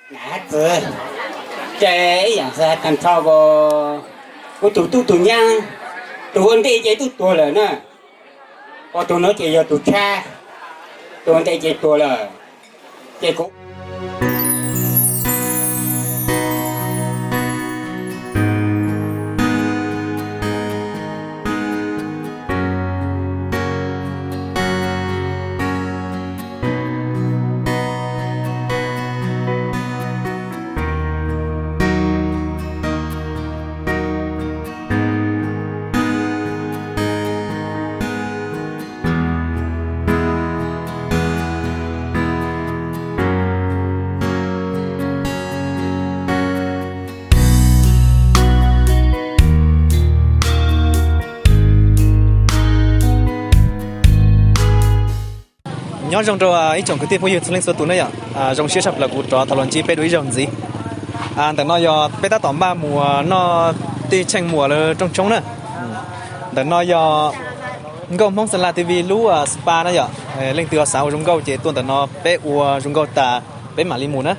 Nam hab txwv, ces ib yaam xav has tag nrho ko, kuv tug tub tug nyab, tug ua ntej ces tub tuag lawm na, ho tug nuav ces yog tug tshab, tug ua ntej ces tuag lawm, ces kuv Nyob zoo rau ib tsoom kwv tij phooj ywg txhua leej txhua tus na yom. Zoo siab tshaj plaws kuv rov tau los ntsib peb dua ib zaug ntxiv. Ntawm no yog peb tab tom npaj mus noj tij Tsheej Muas lawv rooj tshoob na. Ntawm no yog Nkauj Hmoob Xa La T V lub spa na yom. Leej twg ho xav ua zoo nkauj ces tuaj ntawm no peb ua zoo nkauj tas peb mam li mus na.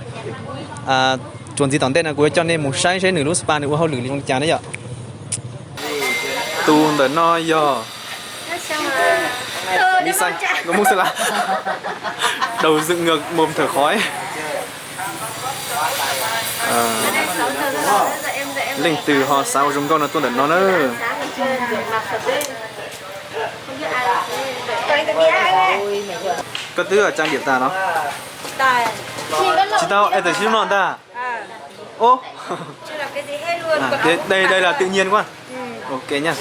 Tsuas ntxiv tom ntej no kuv yuav coj nej mus saib seb nws lub spa nws ua hauj lwm li zoo li cas na yom. Tus ntawm no yog Nkauj Hmoob Xa La, đầu dựng ngược mồm thở khói. Leej twg ho xav ua zoo nkauj no tuaj ntawm no na. Koj twb trang điểm tas no? Tsis tau, es tam sim no ntag. Ôb, đây, đây là tự nhiên quá. Ok nha.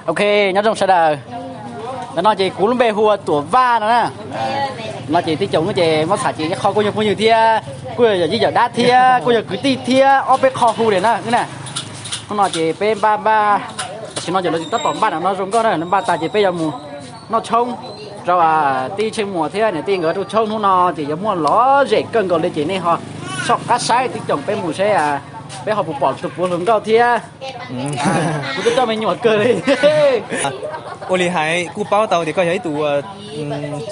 Ok, nyob zoo sawv daws. Ntawm no ces kuv lub npe hu ua Tuam Vaj no na. No ces tij Coom no ces muab tham ces ib qho kuj yog phooj ywg thiab, kuj yog yawm yij yawm dab thiab, kuj yog kwv tij thiab, ob peb qho hu li na wb na. Hnub no ces peb npaj npaj, tam sim no ces lawv tab tom npaj no zoo nkauj na, npaj tas ces peb yuav mus noj tshoob rau tij Tsheej Muas thiab niam tij nkawd rooj tshoob. Hnub no ces yuav muaj lom zem kawg nkaus li ces nej ho soj qab saib tij Coom peb mus seb peb ho puas pom tus puav hluas nkauj thiab. Kuv twb coj me nyuam kawg li. Ua li hais kuj paub tau tias koj yog ib tug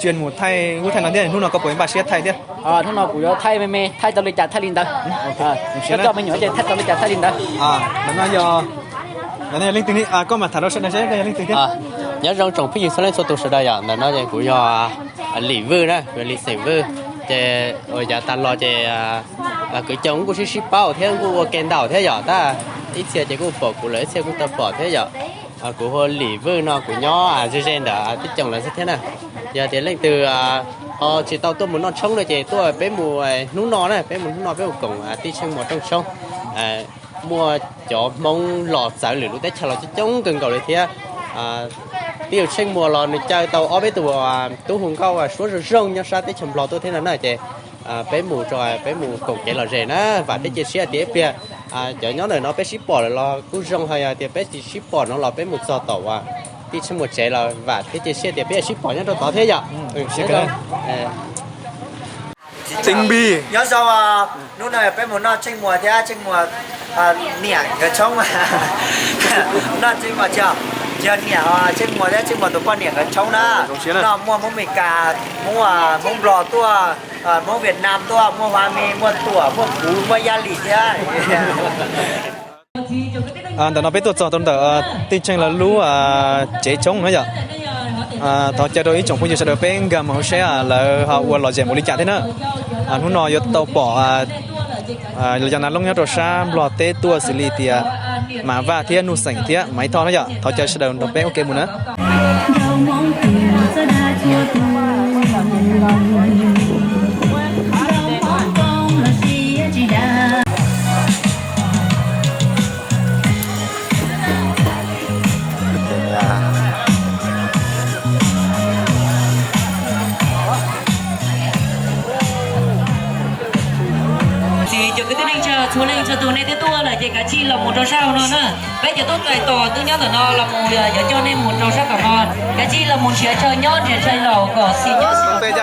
chuyên mục thaij ub thaij no thiab, hnub no koj puas npaj siab thaij thiab? Hnub no kuv yuav thaij me me, thaij tau li cas thaij li ntawd. Koj coj me nyuam ces thaij tau li cas thaij li ntawd. Ntawm no yog, ntawm no yog leej twg ne? Koj mam tham rau sawv daws seb koj yog leej twg thiab. Nyob zoo tsoom phooj ywg txhua leej txhua tus sawv daws yom, ntawm no ces kuv yog Lis Vwj na, kuv yog Lis Xeem Vwj. Ces ua yav tas los ces kwv Coom kuj sib sib paub thiab kuj ua ke ntau thiab yom, tab ib txhia ces kuj pom kuv lawm, ib txhia kuj tau pom thiab yom. Kuv hu ua Lis Vwj no, kuv nyob ze ze ntawm tij Coom lawv xwb thiab na. Yog tias leej twg ho tsis tau tuaj mus noj tshoob no ces tuaj peb mus hnub no na, peb mus hnub no peb mus koom tij Tsheej Muas rooj tshoob. Muaj cov Hmoob los txawv lwm lub teb chaws los coob coob kawg nkaus li thiab. Tij Tsheej Muas los nws caw tau ob peb tus tub hu nkauj suab zoo zoo nyob sab teb chaws Nplog tuaj thiab no na ces peb mus rau peb mus koom kev lom zem na, vam thiab cia siab tias ib pliag cov nyob ntawm no peb sib pom lawm los kuj zoo, ho yog tias peb tsis sib pom no los peb mus txog tom uas tij Tsheej Muas tsev los vam thiab cia siab tias peb yuav sib pom nyob rau tod thiab yom. Teev Npis, nyob zoo. Hnub no peb mus noj Tsheej Muas thiab Tsheej Muas niam nkawd tshoob. Noj Tsheej Muas, yog niam Tsheej Muas thiab Tsheej Muas tus poj niam nkawd tshoob na. Noj muaj Hmoob Mes Kas, Hmoob, Hmoob Nplog tuaj, Hmoob Việt Nam tuaj, muaj Hua Mi, muaj Tuam, muaj kuv, muaj Yaj Lis thiab. Ntawm no peb tuaj txog rau ntawm tij Tsheej lawv lub tsev tshoob na yom. Thov caw rau ib tsoom phooj ywg sawv daws peb nkag mus hauv seb lawv ho ua lom zem npaum li cas thiab na. Hnub no yuav tau pom los yog nas loob nyob rau sab Nplog teb tuaj xws li tias Mas Vaj thiab Nuj Xeem thiab Maiv Thoj na yom. Thov caw sawv daws nrog peb ua ke mus na. Txiv cov kwv tij neej tsa txhua leej txhua tus nej twb tuaj lawm ces kav tsij los mus rau sab hauv no na. Peb cov tub tais tos twb nyob ntawm no los mus yuav coj nej mus rau sab tom no. Kav tsij los mus nrhiav chaw nyob nrhiav chaw los kom xis nyob xis pliag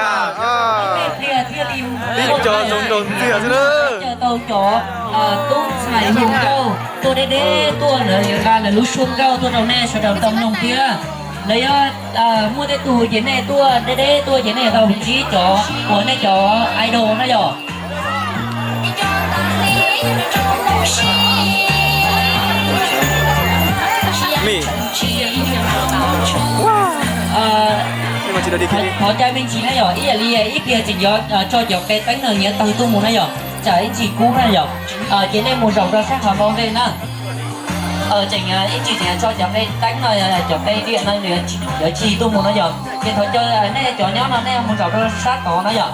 thiaj li caw tau cov tub ntxhais hluas nkauj tuaj deb deb tuaj lawv yuav nqa lawv lub suab nkauj tuaj rau nej sawv daws tau mloog thiab. Lawv yog muaj tej tug ces nej tuaj deb deb tuaj ces nej yuav tau ntsib cov uas nej cov idol na yom. Thov cai me ntsis na yom, ib yam li ib pliag tseem yuav tso cov qe teeb no nyiav tawg tuaj mus na yom, tsam ib ntsis kub na yom. Ces nej mus zaum rau sab qhov hauv ntej na. Tseem ib ntsis tseem tso cov qe teeb no, cov qe diam no yuav tsis tuaj mus no yom. Ces thov caw nej cov nyob no nej mus zaum rau sab tod na yom.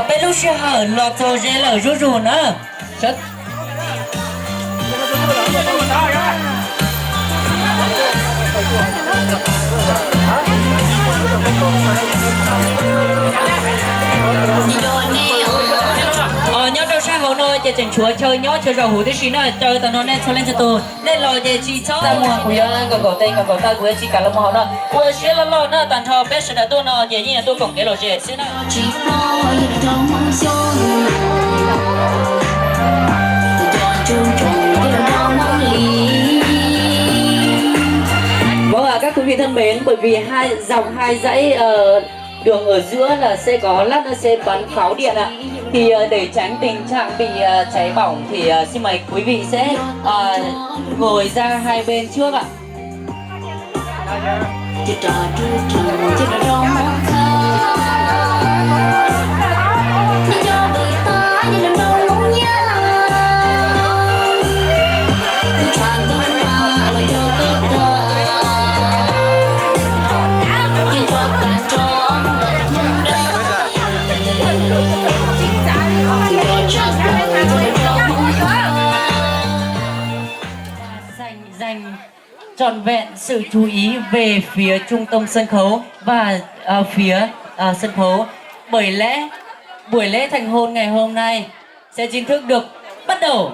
Peb lub sij hawm los txog ze lawm zuj zus na. Nyob rau sab hauv no ces tseem tshuav chaw nyob chaw zaum huv tib si na, caw tau no nej txhua leej txhua tus nej los ces tsis txhob tag muag, kuv yuav kom kom tes kom kom taw kuv yuav tsis kam los mus hauv no. Ua siab loj loj na, tag nrho peb sawv daws tuaj no ces yeej yuav tuaj koom kev lom zem xwb na. Vâng ạ, các quý vị thân mến, bởi vì hai dòng hai dãy, ờ, đường ở giữa là sẽ có lát nữa sẽ bắn pháo điện ạ. Thì, ờ, để tránh tình trạng bị, ờ, cháy bỏng thì, ờ, xin mời quý vị sẽ, ờ, ngồi ra hai bên trước ạ. Dành, dành trọn vẹn sự chú ý về phía trung tâm sân khấu và, ờ, phía, ờ, sân khấu. Bởi lẽ buổi lễ thành hôn ngày hôm nay sẽ chính thức được bắt đầu.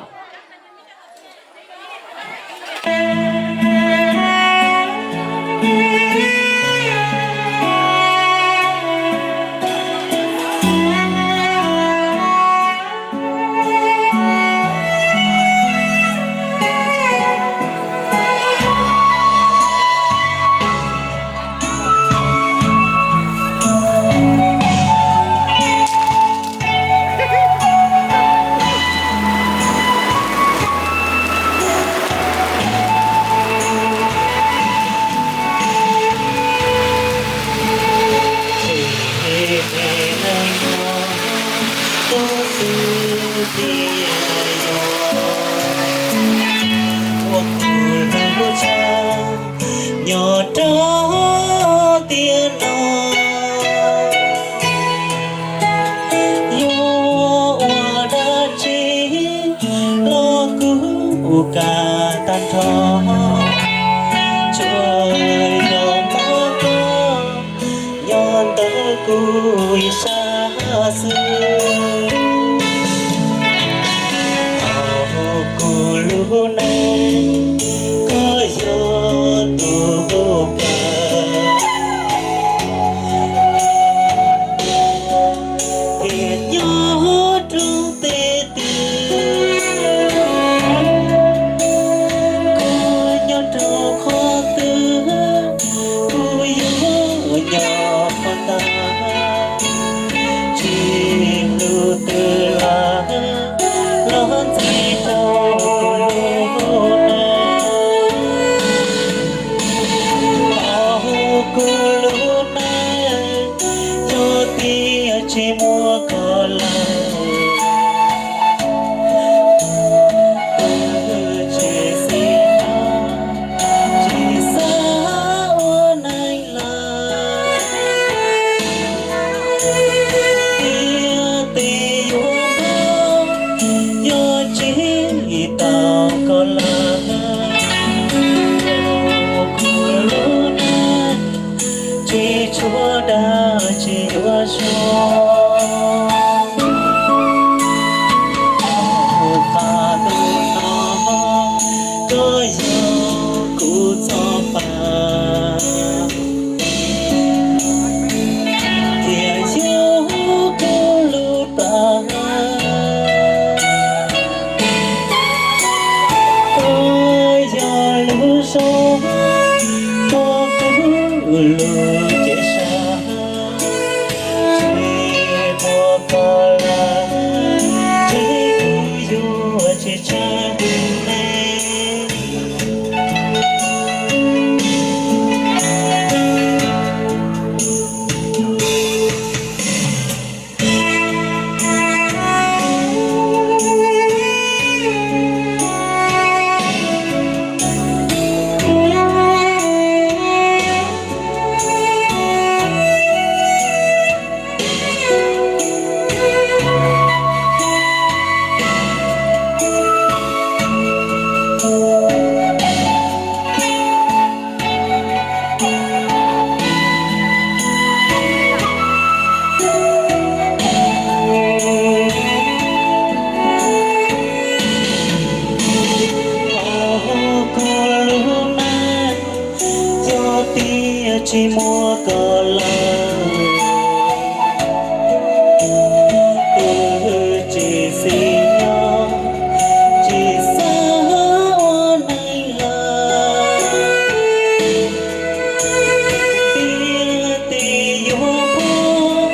Nyob rau tiam no yuav ua dab tsi los kuv kam tag nrho, tsuas yog muaj koj nyob ntawm kuv ib sab xwb. Hauv kuv lub neej koj yog tus kawg, tiam nyob rau tej twg koj nyob rau qhov twg, kuv yuav nyob qhov ntawd. Tsis hlub twg lawm los ntxiv rau kuv lub neej. Hauv kuv lub neej yog tias tsis muaj koj lawm, kuv tsis xis, tsis xav ua neej lawm. Tiam sis yuav npau, yog tsis Muab koj lawm, kuv tsis xis nyob, tsis xav ua neeg lawm. Tiag tiag yuav poob,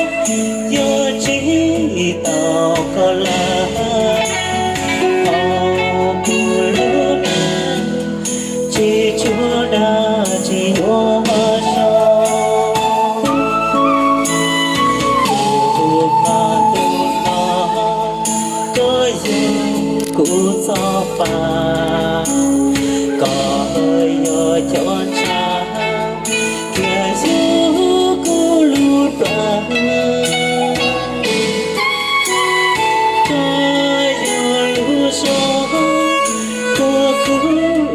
yog tsis tau koj lawm, thov kuv lub neej tsis tshua dag tsis yuav so. Tus poj tus no, koj yog kuv txoj pa, koj yog cov ntshav, thiaj yog kuv lub plab. Koj yog lub zog, koj kuv lub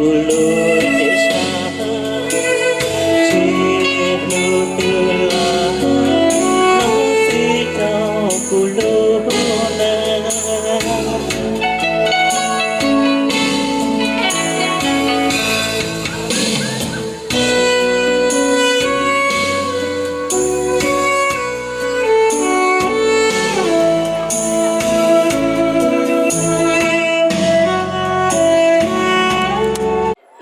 cev sab, tsis hlub twg los, los txij rau kuv lub neej.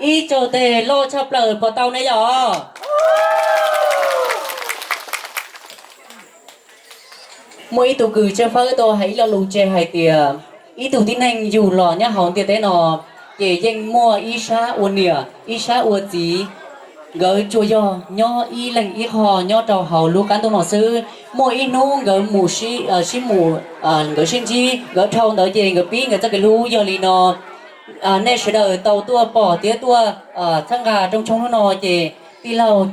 Ib tsaug tes loj tshaj plaws puas tau ne yom? Muaj ib tug kws tshawb fawb tau hais ib lo lus tseg hais tias, ib tug tib neeg yug los nyob hauv ntiaj teb no, ces yeej muaj ib sab ua niam ib sab ua txiv. Nkawd tsuas yog nyob ib leeg ib qho nyob rau hauv lub qab ntuj no xwb. Muaj ib hnub nkawd mus sib, sib mus, nkawd sib ntsib, nkawd dhau ntawd ces nkawd pib nkawd txoj kev hlub. Yog li no, nej sawv daws tau tuaj pom thiab tuaj txhawb nqa rooj tshoob hnub no ces tij laug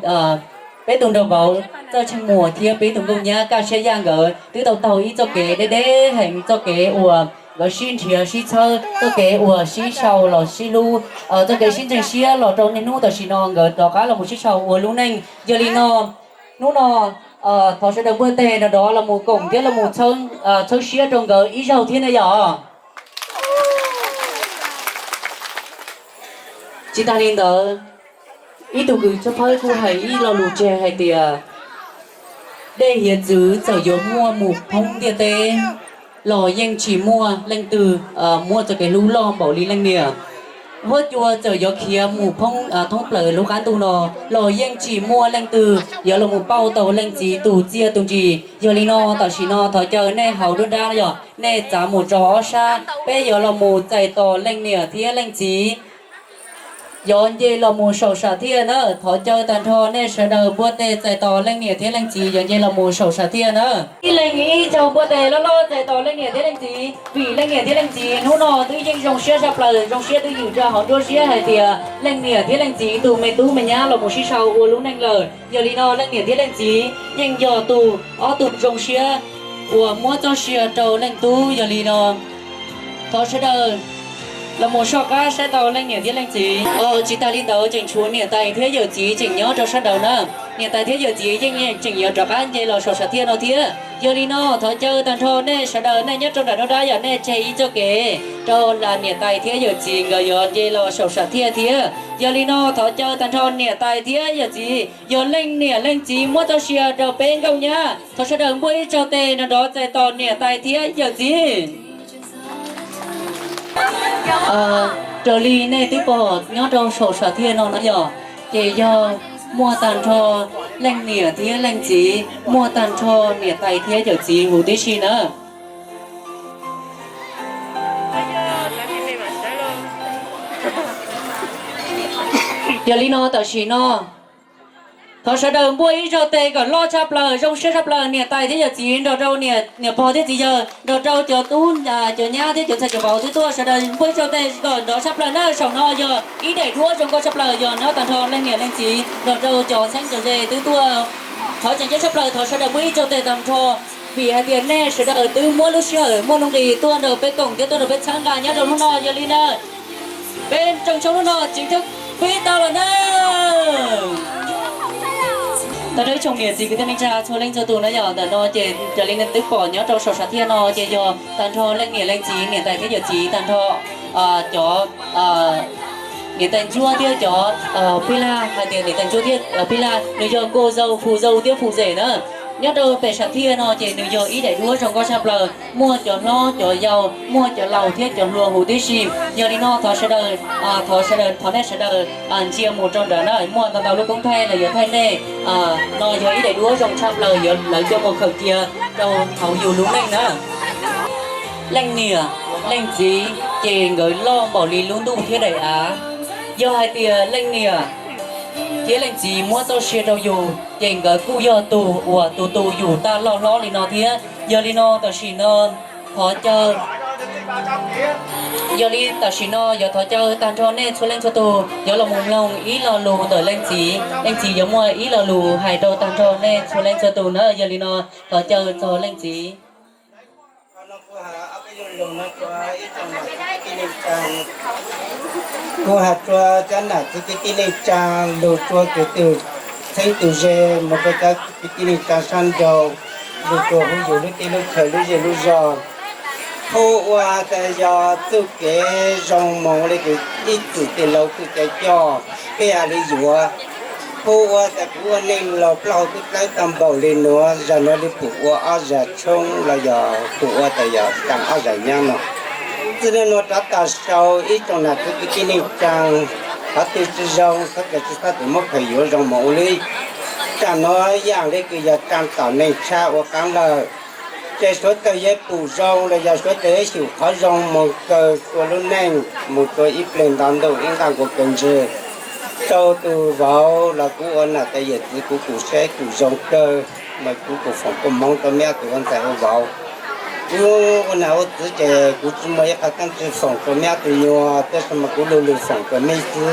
peb tus nraug vauv Txawj Tsheej Muas thiab peb tus nkauj nyab Kaj Siab Yaj nkawd twb tau taug ib txoj kev deb deb heev, txoj kev uas nkawd sib nrhiav sib txhawb, txoj kev uas sib sau los sib hlub, txoj kev sib ntseeg siab los rau niaj hnub tam sim no nkawd rov qab los mus sib sau ua lub neej. Yog li no, hnub no thov sawv daws npuaj teg nrov nrov los mus koom thiab los mus txhawb siab rau nkawd ib zaug thiab ne yom. Tsis tas li ntawd, ib tug kws tshawb fawb kuj hais ib lo lus tseg hais tias, dej hiav txwv txawm yuav muaj mus phoob ntiaj teb los yeej tsis muaj leej twg muaj txoj kev hlub loj npaum li leej niam. Huab cua txawm yuav khiav mus phoob thoob plaws lub qab ntuj no los yeej tsis muaj leej twg yuav los mus pauj tau leej txiv tus txiaj tus ntsig. Yog li no tam sim no thov caw nej hauv nruab nrab no yog nej txav mus rau ob sab, peb yuav los mus txais tos leej niam thiab leej txiv yuav nce los mus saum sam thiaj na. Thov caw tag nrho nej sawv daws npuaj teg txais tos leej niam thiab leej txiv yuav nce los mus saum sam thiaj na. Ib leeg ib zaug npuaj teg loj loj txais tos leej niam thiab leej txiv, vim leej niam thiab leej txiv hnub no twb yeej zoo siab tshaj plaws, zoo siab twb ywm rau hauv nruab siab hais tias leej niam thiab leej txiv tus me tub me nyab los mus sib sau ua lub neej lawm. Yog li no leej niam thiab leej txiv yeej yog tus ob tug zoo siab uas muab txoj sia rau leej tub. Yog li no thov sawv daws los mus soj qab saib tau leej niam thiab leej txiv. Tsis tas li ntawd tseem tshuav niam tais thiab yawm txiv tseem nyob rau sab nraud na. Niam tais thiab yawm txiv yeej tseem yuav rov qab nce los saum sam thiaj no thiab. Yog li no thov caw tag nrho nej sawv daws nej nyob rau nram nruab nrab yog nej tseg ib txoj kev rau niam tais thiab yawm txiv nkawd yuav nce los saum sam thiaj thiab. Yog li no thov caw tag nrho niam tais thiab yawm txiv, yog leej niam leej txiv muab txoj sia rau peb nkauj nyab, thov sawv daws npuaj ib tsaug teg nrov nrov txais tos niam tais thiab yawm txiv. Raws li nej twb pom nyob rau saum sam thiaj no no yog, ces yog muaj tag nrho leej niam thiab leej txiv, muaj tag nrho niam tais thiab yawm txiv huv tib si na. Yog li no tam sim no thov sawv daws npuaj ib zaug teg kom loj tshaj plaws zoo siab tshaj plaws niam tais thiab yawm txiv nrog rau niam pog thiab txiv yawg nrog rau cov tub cov nyab thiab cov ntxhais cov vauv twb tuaj, sawv daws npuaj ib zaug teg kom nrov tshaj plaws na. Saum no yog ib daim duab zoo nkauj tshaj plaws yog nyob tag nrho leej niam leej txiv nrog rau cov txheeb cov ze twb tuaj. Thov tseem ceeb tshaj plaws thov sawv daws npuaj ib zaug teg tag nrho, vim hais tias nej sawv daws twb muab lub sij hawm muaj nuj nqis tuaj nrog peb koom thiab tuaj nrog peb txhawb nqa nyob rau hnub no. Yog li na peb rooj tshoob hnub no tseem ceeb pib tau lawm na. Tag nrho ib tsoom niam txiv kwv tij neej tsa txhua leej txhua tus na yog ntawm no ces raws li nej twb pom nyob rau saum sam thiaj no ces yog tag nrho leej niam leej txiv niam tais thiab yawm txiv tag nrho cov Niam tais ntsuab thiab cov pij laj hais tias niam tais ntsuab thiab pij laj nws yog cô dâu, phù dâu thiab phù rể na. Nyob rau pem sam thiaj no ces nws yog ib daim duab zoo nkauj tshaj plaws, muaj cov hlob cov yau, muaj cov laus thiab cov hluas huv tib si. Yog li no thov sawv daws, thov sawv daws, thov nej sawv daws ntsia mus rau nrad na, muaj ntau ntau lub koob thaij los yuav thaij nej. No yog ib daim duab zoo tshaj plaws yuav lawv coj mus khaws cia rau hauv yus lub neej na. Leej niam leej txiv ces nkawd loj npaum li lub ntuj thiab daim av. Yog hais tias leej niam thiab leej txiv muab txoj sia rau yus ces nkawd kuj yog tus uas tu tu yus tag loj hlob li no thiab. Yog li no tam sim no thov caw, yog li tam sim no yuav thov caw tag nrho nej txhua leej txhua tus yuav los mus mloog ib lo lus ntawm leej txiv. Leej txiv yuav muaj ib lo lus hais rau tag nrho nej txhua leej txhua tus na. Yog li no thov caw txog leej txiv. Kuv has rua cov nam txiv kwv tij neej tsaa lug rua kwv tug txheeb tug ze, moog rua cov kwv tij neej tsaa saab nraug, lug rua huv yug lub teb lub chaw lub zej lub zog, pub ua tas yog txuj kev zoo moog le kws ib txwm tej laug txuj cai coj, peb ha le yuav. Pub ua tas kuv ua neej laug plaub hau tub dlawb tau npaum le nuav, zag nuav le pum ua ob zag tshoob los yog pum ua tas yog taag ob zag nyaab no. Txij nuav nuav rov taag sau ib tsoom nam txiv kwv tij neej tsaa, qhov twg tsi zoo suav dlawg tsi xob tes muab khaws yuav zoo moog ua le. Taam nuav yaam le kws yog taam tom neeg tshab ua qaab lawm, ces suav dlawg yuav pum zoo los yog suav dlawg yuav xyum qhov zoo moog kawg rua lub neej, moog rua ib pleg nto ntuj ib nqaaj nkaus kawg ntswg. Rua tug vauv los kuv ua nam tais yawm txiv kuv pum saib pum zoo kawg, mas kuv pum foom koob moov rua meb ob tug ua ntxhais ua vauv. Kuv ua nam ua txiv ces kuv tsi muaj ib qho teeb tsi foom rua meb ob tug nyuas, tab sis mas kuv lug lug foom rua meb xwb.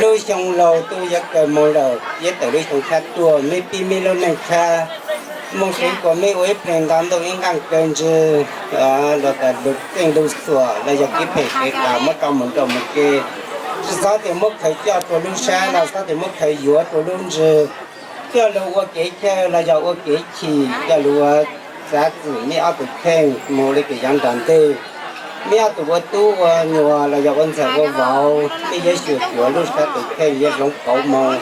Lub xyoo laug tub yuav kawg moog lawm, yuav tawm lub xyoo tshab tuaj, meb pib meb lub neej tshab, moog siv kuas meb ua ib pleg nto ntuj ib nqaaj kawg ntswg, los tas lug txeej lug xuam los yog kev phem kev qas muab rua moog nrau moog ke, tsi xob tes muab khaws coj rua lub sab los xob tes muab khaws yuav rua lub ntswg, coj lug ua kev chaw los yog ua kev chim, coj lug ua xav txwm meb ob tug kheej moog le kws yav nrag ntej. Meb ob tug ua tub ua nyuas los yog ua ntxhais ua vauv, meb yuav xyum cuav lub sab tes kheej yuav hloov pauv moog,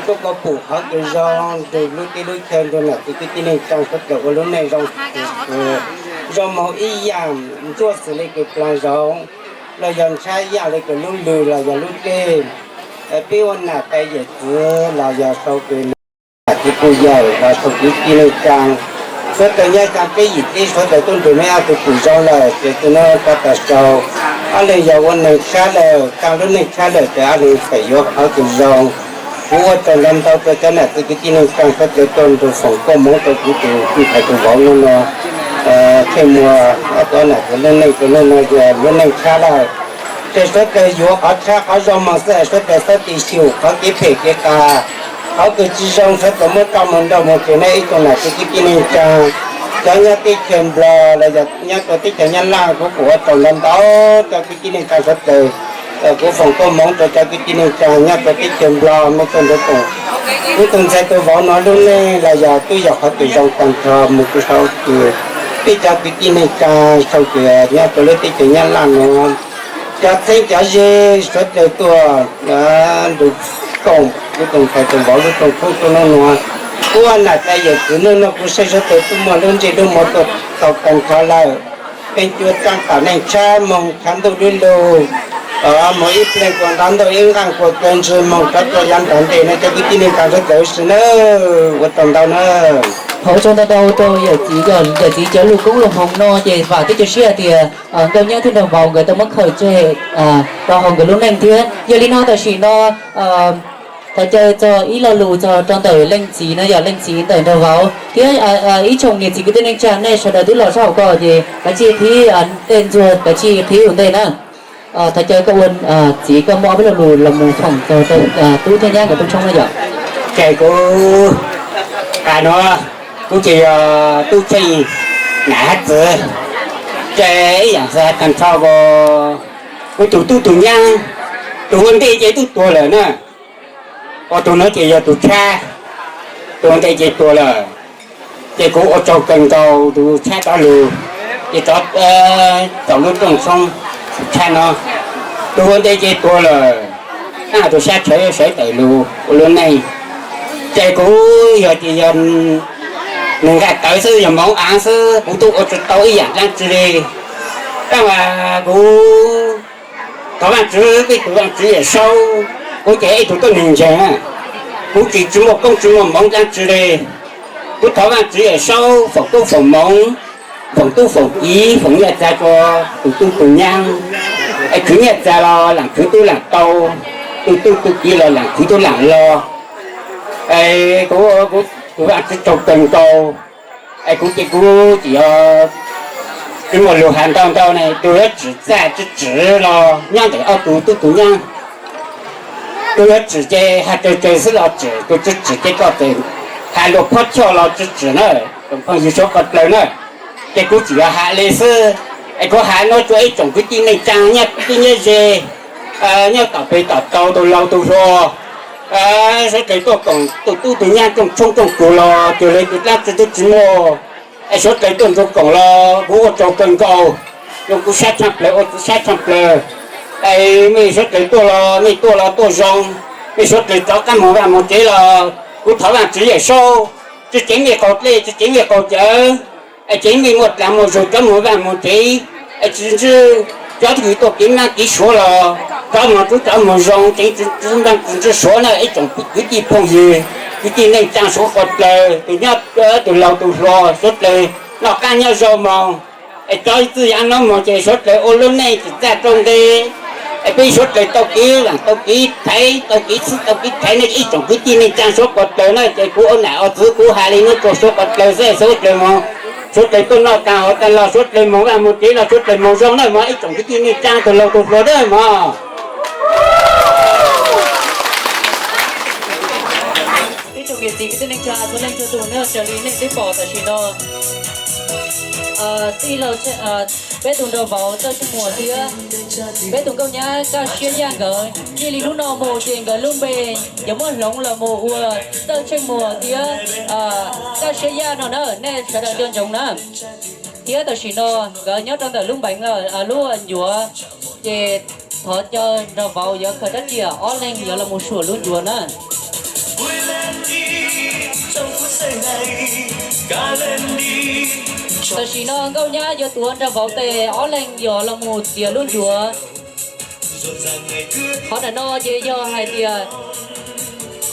tuaj kuas pum qhov kws zoo nrug lub teb lub chaw nrug nam txiv kwv tij neej tsaa suav dlawg ua lub neej zoo, zoo moog ib yaam ntsuaj xws le kws plaag zoov, los yog ntshab yaam le kws lub lwg los yog lub dlej. Peb ua nam tais yawm txiv los yog sau kws nam txiv kuj yawm los sau kwv tij neej tsaa, suav dlawg nyob xyaa peb yim teb suav dlawg tuaj nrug meb ob tug pum zoo lawm ces txij nuav rov taag sau, ob leeg yog ua neeg tshab lawm, taag lub neej tshab lawm ces ob leeg txawm yuav qhov kws zoo. Kuv ua tsaug ntau ntau rua cov nam txiv kwv tij neej tsaa suav dlawg tuaj nrug foom koob moov rua kuv tug ntxhais tug vauv nuav nuav, Tsheej Muas, ob tug nam txiv lub neej rua nuav nuav yog lub neej tshab lawm. Ces suav dlawg yuav qhov tshab qhov zoo moog xwb, suav dlawg xob tes xyum qhov kev phem kev qas, qhov kws tsi zoo suav dlawg muab rua moog nrau moog tseg. Neb ib tsoom nam txiv kwv tij neej tsaa, cov nyob teb chaws Nplog los yog nyob rua teb chaws Nyab Laj, kuv kuj ua tsaug ntau ntau rua kwv tij neej tsaa suav dlawg. Kuv foom koob moov rua cov kwv tij neej tsaa nyob rua teb chaws Nplog, mej tuaj nrug foom kuv tug ntxhais tug vauv nuav lub neej los yog tub yog qhov kws zoo taag nrho moog rua sau kws peb cov kwv tij neej tsaa sau kws nyob rua lub teb chaws Nyab Laj nuav, cov txheeb cov ze suav dlawg tuaj nrug koom kuv tug ntxhais tug vauv lub rooj khoob tuab nuav nuav. Kuv ua nam tais yawm txiv nuav nuav kuv saib suav dlawg tub muaj lub ntsej lub muag tuaj tau taag nrho lawm. Peb cua tsaab tom neej tshab moog tshav ntuj lub lug, moog ib pleg kuas nto ntuj ib nqaaj kuas kawg ntswg moog rov rua yav nrag ntej no cov kwv tij neej tsaa suav dlawg huv si nawb. Ua tsaug ntau nawb. Thov ua tsaug ntau ntau rau yawm txiv, yawm txiv cov lug koob lug hmoov no ces vam thiab cia siab hais tias nkauj nyab thiab nraug vauv nkawd tau muab khaws tseg rau hauv nkawd lub neej thiab. Yog li no tam sim no thov caw txog ib lo lus txog rau ntawm leej txiv no yog leej txiv ntawm nraug vauv thiab ib tsoom niam txiv kwv tij neej tsaa nej sawv daws twb los sab hauv ko ces kav tsij qhib tej ntxuag kav tsij qhib ua ntej na. Thov caw koj ua txiv koj muab ob peb lo lus los mus foom txog rau tub thiab nyab nkawd rooj tshoob na yom. Ces kuv, a, nuav kuv ces yog tub Tsheej nam hab txiv, ces ib yaam xav taag nrho kuv tug tub tug nyab, tug ua ntej ces tub tuag lawm na, ua tug nuav ces yog tug tshab, tug ua ntej ces tuag lawm. Ces kuv ua tsaug kawg nkaus tug tshab dlawg lug, ces rov tau lub rooj tshoob tshab no, tug ua ntej ces tuag lawm. Ab, tus sab tshawv sawv daws lus ua lub neej, ces kuv yog ces yog nws nqaj tawv xwb, yog hmoov av xwb, kuv twb ua tsis tau ib yam dlaab tsi li. Tab mas kuv thov Vaajtswv, ib tug Vaajtswv Yawm Saub, kuv ces ib tug tuab neeg ntseeg na, kuv tsis, tsis muaj koob tsis muaj hmoov dlaab tsi li. Kuv thov Vaajtswv Yawm Saub foom koob foom hmoov, foom tub foom kiv, foom nyiaj txiag rua tus tub tus nyaab, es khwv nyiaj txiag los laam khwv tub laam tau, tus tub tus kiv los laam khwv tub laam los. Es kuv, kuv, kuv Vaajtswv tsaug kawg nkaus. Es kuv ces kuv tsis yog, tsis muaj lug has ntau ntau ne, tus yuav tsim txaj tsis tsim los nyob ntawm ob tug tub tus nyaab. Tus yuav tsim ces has tsawg tsawg xwb los tsim, tus tsis tsim ces koj txawm has luag phab choj los tsis tsim na, tsoom phooj ywg suav qhov dlawg na. Ces kuv tsis yog has li xwb, es kuv has nuav rua ib tsoom kwv tij neej tsaa nyob teb nyob ze, nyob tom peg tom tau, tus laug tus hluas, suav dlawg tuaj koom tus tub tus nyaab rooj tshoob rooj kug los cuag li tus dlaab tsi tub tsis muaj, es suav dlawg tuaj nrug koom los kuv ua tsaug kawg nkaus, zoo kuv sab tshaaj plawg ua kuv sab tshaaj plawg. Es mej suav dlawg tuaj los mej tuaj los tuaj zoo, mej suav dlawg rov qaab moog vaaj moog tsev los kuv thov Vaajtswv Yawm Saub, tsi tseev mej qaug dlej tsi tseev mej qaug cawv, es tseev mej muaj dlaag muaj zug rov moog vaaj moog tsev, es tsi ntsib cov twg tuaj kev maab kev suav los rov moog rub rov moog zoo, tseev tsi ntsib suav na ib tsoom kwv tij phooj ywg, kwv tij neej tsaa suav qhov dlawg, tus nyob tus laug tus hluas suav dlawg noj qaab nyob zoo moog. Es cov txwj yaav nub moog ces suav dlawg ua lub neej tsim txaj rau nqe, es peb suav dlawg tau kev vaam tau kev thaiv tau kev txhwb tau kev thaiv nej ib tsoom kwv tij neej tsaa suav qhov dlawg na. Ces kuv ua nam ua txwv kuv has li nuav rua suav qhov dlawg xwb, suav dlawg moog, suav dlawg tuaj noj taag haus taag los suav dlawg moog vaaj moog tsev los suav dlawg moog zoo na mog ib tsoom kwv tij neej tsaa tus laug tus hluas na mog. Ib tsoom niam txiv kwv tij neej tsaa txhua leej txhua tug na, raws li nej twb pom tam sim no, txij laug, peb tug nraug vauv Txawj Tsheej Muas thiab peb tug nkauj nyab Kaj Siab Yaj nkawd, txij li hnub no mus ces nkawd lub npe yuav muab hloov los mus ua Txawj Tsheej Muas thiab Kaj Siab Yaj no na, nej sawv daws nco ntsoov na. Thiab tam sim no nkawd nyob rau ntawm lub npeev lawm, lub ncuav, ces thov caw nraug vauv yuav khaws rab riam, ob leeg yuav los mus suam lub ncuav na. Tam sim no nkauj nyab yuav tuav nraug vauv tes, ob leeg yuav los mus txiav lub ncuav. Qhov ntawm no ces yog hais tias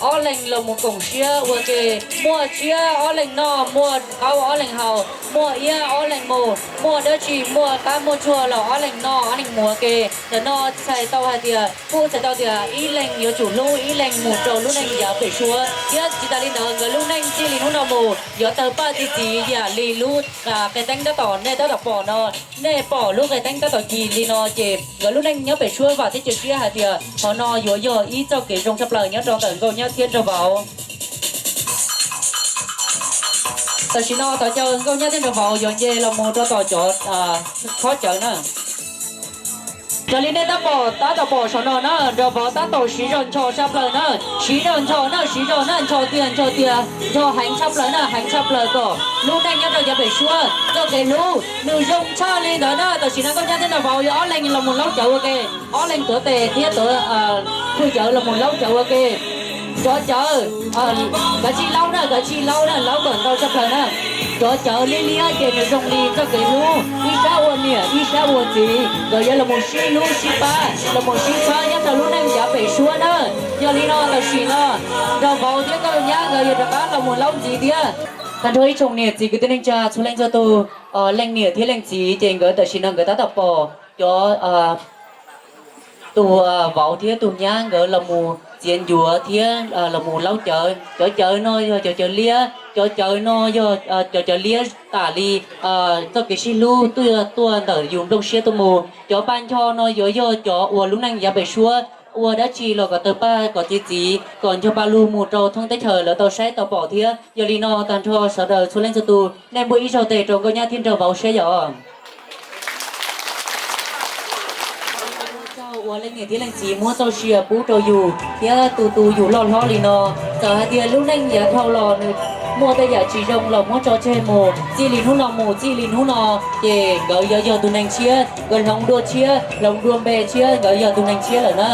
ob leeg los mus koom siab ua ke, muaj tshiab ob leeg noj, muaj qaub ob leeg haus, muaj iab ob leeg mus, muaj dab tsi muaj qab muaj tsuag los ob leeg noj ob leeg mus ua ke. Ntawm no txhais tau hais tias, kuj txhais tau tias ib leeg yuav tsum hlub ib leeg mus rau lub neej yav pem suab. Thiab tsis tas li ntawd nkawd lub neej txij li hnub no mus yuav tawg paj txi txiv yam li lub qe teeb tab tom nej tab tom pom no. Nej pom lub qe teeb tab tom cig li no ces nkawd lub neej nyob pem suab vam thiab cia siab hais tias qhov no yuav yog ib txoj kev zoo tshaj plaws nyob rau ntawm nkauj nyab thiab nraug vauv. Tam sim no thov caw nkauj nyab thiab nraug vauv yuav nce los mus rau tom cov khob cawv na. Raws li nej tab tom pom saum no na, nraug vauv tab tom siv zog ncho tshaj plaws na, siv zog ncho na, siv zog na, ncho tiag ncho tiag, ncho heev tshaj plaws na, heev tshaj plaws kom lub neej nyob rau yav pem suab txoj kev hlub nws zoo tshaj li ntawd na. Tam sim no nkauj nyab thiab nraug vauv yuav ob leeg los mus laub cawv ua ke, ob leeg tuav tes thiab tuav hwj cawv los mus laub cawv ua ke. Nrov cawv, kav tsij laub na, kav tsij laub na, laub kom ntau tshaj plaws na. Nrov cawv liab liab ces nws zoo li txoj kev hlub, ib sab ua niam ib sab ua txiv, nkawd yuav los mus sib hlub sib pab los mus sib txhawb nyob rau lub neej yav pem suab na. Yog li no tam sim no nraug vauv thiab nkauj nyab nkawd yuav rov qab los mus laub ntxiv thiab. Tag nrho ib tsoom niam txiv kwv tij neej tsa txhua leej txhua tus, leej niam thiab leej txiv ces nkawd tam sim no nkawd tab tom pom cov tus vauv thiab tus nyab nkawd los mus txiav ncuav thiab los mus laub cawv. Cov cawv no yog cov cawv liab, cov cawv no yog cov cawv liab tam li txoj kev sib hlub tuaj, tuaj ntawm yus nplooj siab tuaj mus. Cov paj ncho no yuav yog cov uas lub neej yav pem suab ua dab tsi los kom tawg paj kom txi txiv kom ncho pa lug mus rau thoob teb chaws lawv tau saib tau pom thiab. Yog li no tag nrho sawv daws txhua leej txhua tus nej npuaj ib zaug tes rau nkauj nyab thiab nraug vauv saib yom. Ua leej niam thiab leej txiv muab txoj sia pub rau yus thiab tu tu yus loj hlob li no. Txawm hais tias lub neej yav dhau los nws muaj tej yam tsis zoo los muab tso tseg mus, txij li hnub no mus txij li hnub no ces nkawd yuav yog tus neeg tshiab, nkawd hloov dua tshiab hloov dua npe tshiab, nkawd yog tus neeg tshiab lawm na.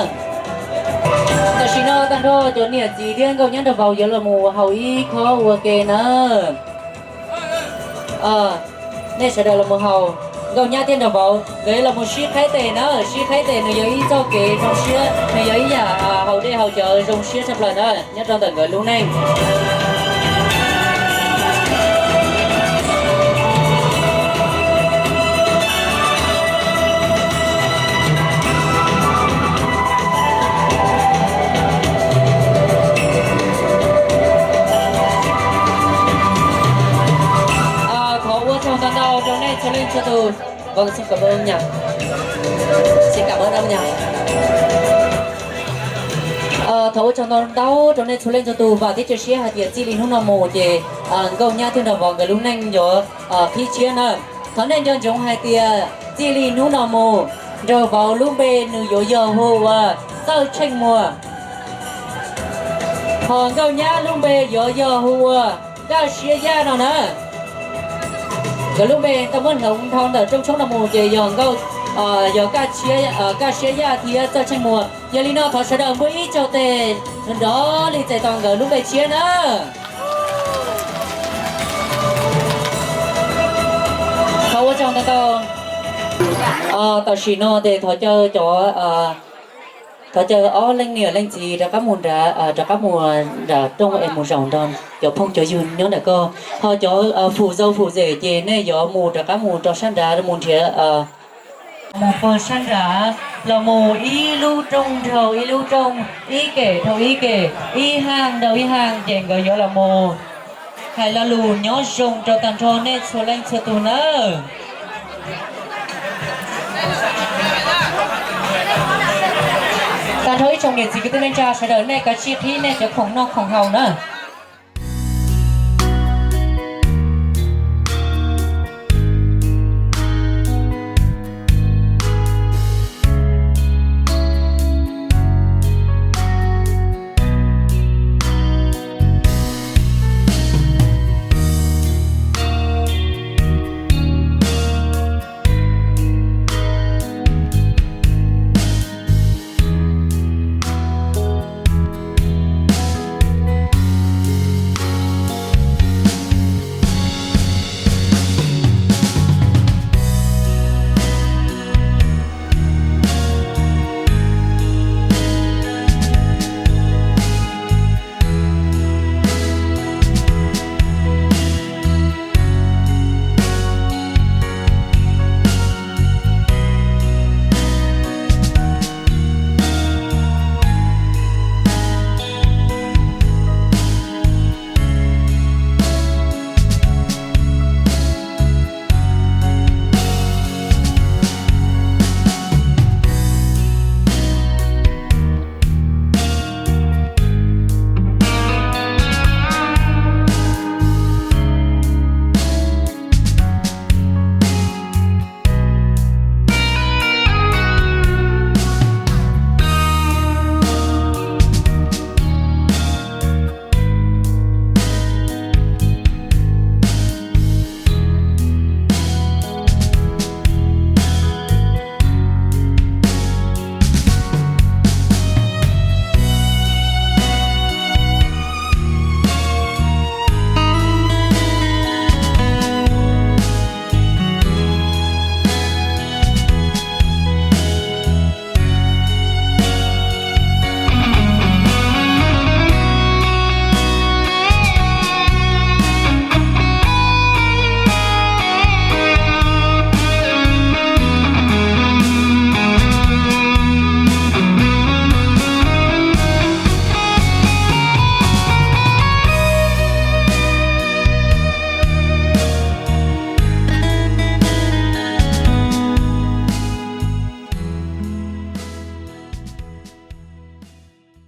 Tam sim no tag nrho cov niam txiv thiab nkauj nyab nraug vauv yuav los mus haus ib khob ua ke na. Nej sawv daws los mus haus, nkauj nyab thiab nraug vauv nkawd yuav los mus sib qhaib tes na, sib qhaib tes nws yog ib txoj kev zoo siab, nws yog ib yam haus dej haus cawv zoo siab tshaj plaws na nyob rau ntawm nkawd lub neej. Thov ua tsaug ntau ntau rau nej txhua leej txhua tus. Thov ua tsaug ntau ntau rau nej txhua leej txhua tus, vam thiab cia siab hais tias txij li hnub no mus ces nkauj nyab thiab nraug vauv nkawd lub neej yuav qhib tshiab na. Thov nej nco ntsoov hais tias txij li hnub no mus, nraug vauv lub npe nws yuav yog hu ua Txawj Tsheej Muas, ho nkauj nyab lub npe yuav yog hu ua Kaj Siab Yaj no na. Nkawd lub npe tau muab hloov dhau ntawm rooj tshoob no mus ces yog nkauj, yog Kaj Siab Yaj thiab Txawj Tsheej Muas. Yog li no thov sawv daws npuaj ib tsaug tes nrov li txais tos nkawd lub npe tshiab na. Thov ua tsaug ntau ntau. Tam sim no ces thov caw cov, thov caw ob leej niam leej txiv rov qab mus nram, rov qab mus nram rooj es mus zaum nrog cov phooj cov ywg nyob nram koj, ho cov fum zau fum zem ces nej yuav mus rov qab mus rau sab nrad mus nrhiav mus pog sab nrad los mus ib lub rooj dhau ib lub rooj, ib kem dhau ib kem, ib haaj dhau ib haaj ces nkawd yuav los mus hais lo lus nyob zoo rau tag nrho nej txhua leej txhua tus nawb. Tag nrho ib tsoom niam txiv kwv tij neej tsa sawv daws nej kav tsij qhib nej cov khoom noj khoom haus na.